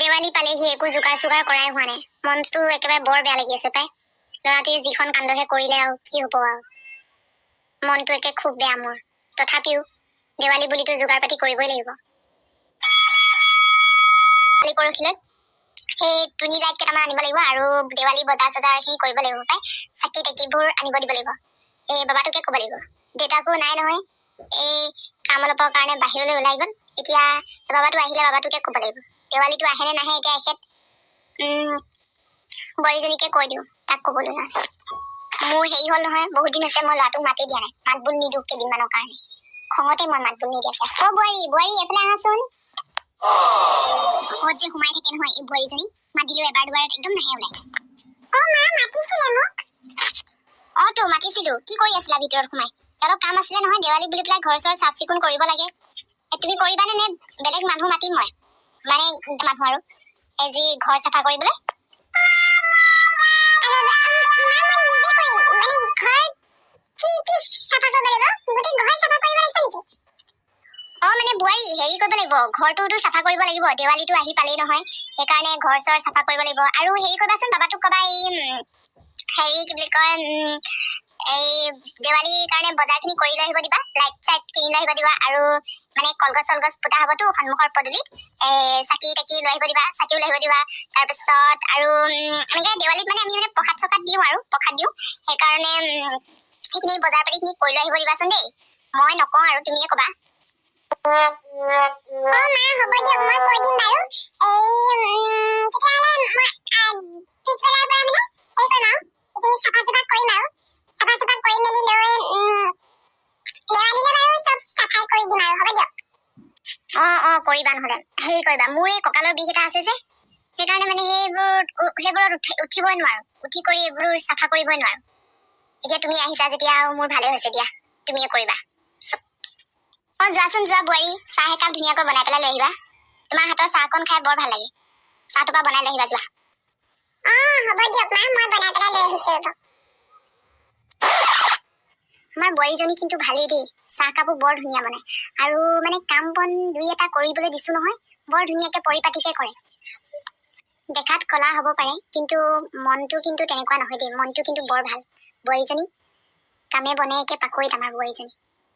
দেৱালী পালেহি, একো যোগাৰ চোগাৰ কৰাই হোৱা নাই। মনটো একেবাৰে বৰ বেয়া লাগি আছে পাই। ল'ৰাটোৱে যিখন কাণ্ডহে কৰিলে আৰু কি হ'ব আৰু, মনটো একে খুব বেয়া মোৰ। তথাপিও দেৱালী বুলিতো যোগাৰ পাতি কৰিবই লাগিব। কালি পৰহিলৈ সেই টুনি লাইট কেইটামান আনিব লাগিব আৰু দেৱালী বজাৰ চজাৰখিনি কৰিব লাগিব পাই। চাকি তাকিবোৰ আনিব দিব লাগিব। এই বাবাটোকে ক'ব লাগিব। দেউতাকো নাই নহয়, এই কাম অলপৰ কাৰণে বাহিৰলৈ ওলাই গ'ল। এতিয়া বাবাটো আহিলে বাবাটোকে ক'ব লাগিব। দেৱালীটো আহে নে নাহে এতিয়া এখেত। বোৱাৰীজনীকে কৈ দিওঁ তাক ক'বলৈ। মোৰ হেৰি হ'ল নহয়, বহুত দিন হৈছে মই ল'ৰাটোক মাতি দিয়া নাই, মাত বোল নিদিওঁ কেইদিনমানৰ কাৰণে। খঙতে মই মাত বোল নিদিয়া। অ বোৱাৰী, বোৱাৰী, এইফালে আহাচোন। ক'ত যে সোমাই থাকে নহয় এই বোৱাৰীজনী, মাত দিলেও এবাৰ দুবাৰ একদম নাহে ওলাই। অ মা, মাতিছিলে মোক? অ তো মাতিছিলো। কি কৰি আছিলা ভিতৰত সোমাই? অলপ কাম আছিলে নহয়, দেৱালী বুলি পেলাই ঘৰ চৰ চাফ চিকুণ কৰিব লাগে। তুমি কৰিবানে নে বেলেগ মানুহ মাতিম মই? মানে মানুহ আৰু এই যি ঘৰ চাফা কৰিবলৈ। অ মানে বোৱাৰী, হেৰি কৰিব লাগিব, ঘৰটোতো চাফা কৰিব লাগিব। দেৱালীটো আহি পালেই নহয়, সেইকাৰণে ঘৰ চৰ চাফা কৰিব লাগিব। আৰু হেৰি কৰিবাচোন, বাবাটোক ক'বা, এই হেৰি কি বুলি কয়, এই দেৱালীৰ কাৰণে বজাৰখিনি কৰি লৈ আহিব দিবা, লাইট চাইট কিনি লৈ আহিব দিবা। আৰু মানে কলগছ চলগছ পোতা হ'বতো সন্মুখৰ পদূলিত, এই চাকি তাকি লৈ আহিব দিবা, চাকিও লৈ আহিব দিবা। তাৰপিছত আৰু এনেকে দেৱালীত মানে আমি মানে প্ৰসাদ চসাদ দিওঁ আৰু প্ৰসাদ দিওঁ, সেইকাৰণে সেইখিনি বজাৰ পাতিখিনি কৰি লৈ আহিব দিবাচোন দেই। মই নকওঁ আৰু, তুমিয়ে ক'বা। অ মা, হ'ব দিয়ক, মই কৈ দিম বাৰু। এই তেতিয়াহ'লে মই পিছবেলাৰ পৰা মানে হেৰি কৰিম আৰু এইখিনি চাফা চাফা কৰিম আৰু চাফা চাফা কৰি মেলি লৈ দেৱালীলৈ বাৰু চব চাফাই কৰি দিম আৰু, হ'ব দিয়ক। অ কৰিবা, নহ'লে হেৰি কৰিবা, মোৰ এই কঁকালৰ বিষ এটা আছে যে, সেইকাৰণে মানে সেইবোৰত উঠিবই নোৱাৰো, উঠি কৰি এইবোৰ চাফা কৰিবই নোৱাৰো। এতিয়া তুমি আহিছা যেতিয়া আৰু মোৰ ভালেই হৈছে দিয়া, তুমিয়ে কৰিবা চব। অ যোৱাচোন যোৱা বোৱাৰী, চাহ একাপ ধুনীয়াকৈ বনাই পেলাই লৈ আহিবা। তোমাৰ হাতৰ চাহকণ খাই বৰ ভাল লাগে। চাহটোপা বনাই লৈ আহিবা যোৱা। অ হ'ব দিয়ক মা, মই বনাই পেলাই লৈ আহিছো ৰ'ব। আমাৰ বোৱাৰীজনী কিন্তু ভালেই দেই, চাহকাপো বৰ ধুনীয়া বনায়। আৰু মানে কাম বন দুই এটা কৰিবলৈ দিছো নহয়, বৰ ধুনীয়াকে পৰিপাটিকে কৰে। দেখাত কলা হ'ব পাৰে, কিন্তু মনটো কিন্তু তেনেকুৱা নহয় দেই। মনটো কিন্তু বৰ ভাল বোৱাৰীজনী, কামে বনে একে পাকৈত আমাৰ বোৱাৰীজনী।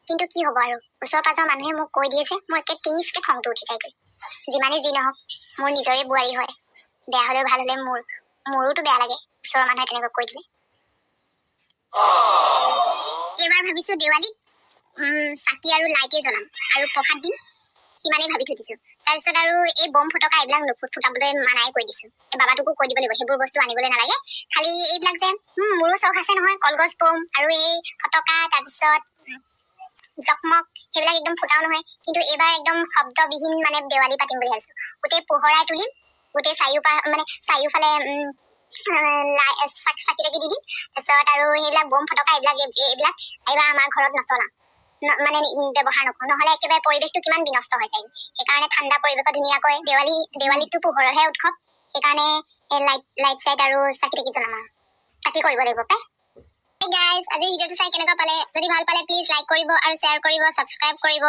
কিন্তু কি হ'ব আৰু, ওচৰ পাজৰ মানুহে মোক কৈ দিয়ে যে মোৰ একে টিঙিচকে খংটো উঠি যায়গৈ। যিমানেই যি নহওক মোৰ নিজৰে বোৱাৰী হয়, বেয়া হ'লেও ভাল হ'লে মোৰোতো বেয়া লাগে ওচৰৰ মানুহে তেনেকুৱা কৈ দিলে। এইবাৰ ভাবিছো দেৱালীত চাকি আৰু লাইটে জ্বলাম আৰু প্ৰসাদ দিম, সিমানেই ভাবি থৈ দিছো। তাৰপিছত আৰু এই বম ফটকা এইবিলাক ফুটাবলৈ মানাই কৰি দিছো। এই বাবাটোকো কৈ দিব লাগিব, সেইবোৰ বস্তু আনিবলৈ নালাগে। খালি এইবিলাক যে মোৰো চখ আছে নহয়, কলগছ বম আৰু এই ফটকা, তাৰপিছত জকমক, সেইবিলাক একদম ফুটাও নহয়। কিন্তু এইবাৰ একদম শব্দবিহীন মানে দেৱালী পাতিম বুলি ভাবিছো। গোটেই পোহৰাই তুলিম, গোটেই মানে চাৰিওফালে চাকি তাকি দি দিম। তাৰপিছত আৰু সেইবিলাক বম ফটকা এইবিলাক এইবাৰ আমাৰ ঘৰত নচলাম, মানে ব্যৱহাৰ নকৰো। নহ'লে একেবাৰে পৰিৱেশটো কিমান বিনষ্ট হৈ যায়। সেইকাৰণে ঠাণ্ডা পৰিৱেশত ধুনীয়াকৈ দেৱালী, দেৱালীতটো পোহৰৰহে উৎসৱ, সেইকাৰণে লাইট লাইট চাইট আৰু চাকি তাকি জ্বলাম আৰু তাকে কৰিব লাগিব পাই। গাইজ, আজি ভিডিঅ'টো চাই কেনেকুৱা পালে? যদি ভাল পালে প্লিজ লাইক কৰিব আৰু শ্বেয়াৰ কৰিব, ছাবস্ক্ৰাইব কৰিব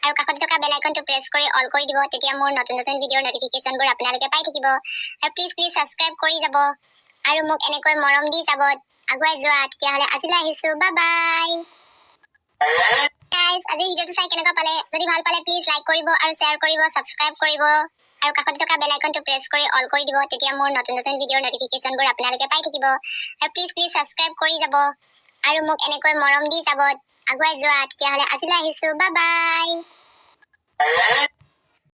আৰু কাষতে থকা বেল আইকনটো প্ৰেছ কৰি অল কৰি দিব। তেতিয়া মোৰ নতুন নতুন ভিডিঅ'ৰ নটিফিকেশ্যনবোৰ আপোনালোকে পাই থাকিব। আৰু প্লিজ প্লিজ ছাবস্ক্ৰাইব কৰি যাব আৰু মোক এনেকৈ মৰম দি যাব, আগুৱাই যোৱা। তেতিয়াহ'লে আজিলৈ আহিছো, বাই বাই। গাইজ, আজি ভিডিঅ'টো চাই কেনেকুৱা পালে? যদি ভাল পালে প্লিজ লাইক কৰিব আৰু শ্বেয়াৰ কৰিব, ছাবস্ক্ৰাইব কৰিব আৰু কাষতে থকা বেল আইকনটো প্ৰেছ কৰি অল কৰি দিব। তেতিয়া মোৰ নতুন নতুন ভিডিঅ'ৰ নটিফিকেশ্যনবোৰ আপোনালোকে পাই থাকিব। আৰু প্লিজ প্লিজ ছাবস্ক্ৰাইব কৰি যাব আৰু মোক এনেকৈ মৰম দি যাব, আগুৱাই যোৱা। তেতিয়াহ'লে আজিলৈ আহিছো, বাই বাই।